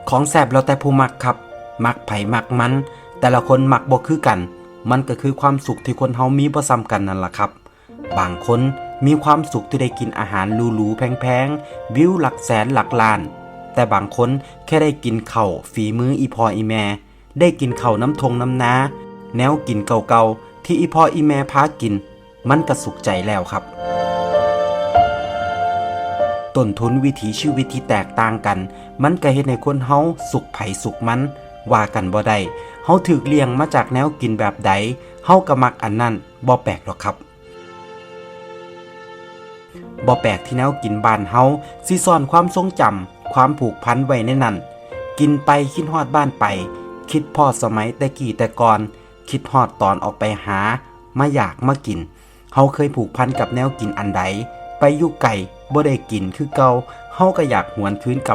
ຂອງແຊບແລ້ວແຕ່ຜູ້ມັກຄັບ, ມັກໃຜມັກມັນ, ແຕ່ລະຄົນມັກບໍ່ຄືກັນ, ມັນກໍຄືຄວາມສຸກທີ່ຄົນເຮົາມີບໍ່ສ່ຳກັນນັ້ນລະຄັບ. ບາງຄົນມີຄວາມສຸກທີ່ໄດ້ກິນອາຫານຫຼູໆແພງໆ, ວິວຫຼັກແສນຫຼັກລ້ານ, ແຕ່ບາງຄົນແຄ່ໄດ້ກິນເຂົ້າຝີມືອີ່ພໍ່ອີ່ແມ່, ໄດ້ກິນເຂົ້ານຳທົ່ງນຳນາ, ແນວກິນເກົ່າໆທີ່ອີ່ພໍ່ອີ່ແມ່ພາກິນ, ມັນກະສຸກໃຈແລ້ວຄັບ. ຕົ້ນທຶນວິຖີຊີວິດທີ່ແຕກຕ່າງກັນ, ມັນກະເຮັດໃຫ້ຄົນເຮົາສຸກໃຜສຸກມັນ, ວ່າກັນບໍ່ໄດ້. ເຮົາຖືກລ້ຽງມາຈາກແນວກິນແບບໃດ, ເຮົາກະມັກອັນນັ້ນ, ບໍ່ແປກດອກຄັບ. ບໍ່ແປກທີ່ແນວກິນບ້ານເຮົາຊິສ້ອນຄວາມຊົງຈຳ, ຄວາມຜູກພັນໄວ້ໃນນັ້ນ. ກິນໄປຄິດຮອດບ້ານໄປ, ຄິດພໍດສະໄໝແຕ່ກີ້ແຕ່ກ່ອນ, ຄິດຮອດຕອນອອກໄປຫາ, ມາຢາກມາກິນ. ເຮົາເຄີຍຜູກພັນກັບແນວກິນອັນໃດ, ໄປຢູ່ໄກ, ບໍ່ໄດ້ກິນຄືເກົ່າ, ເຮົາກະຢາກຫວນຄືນກັບ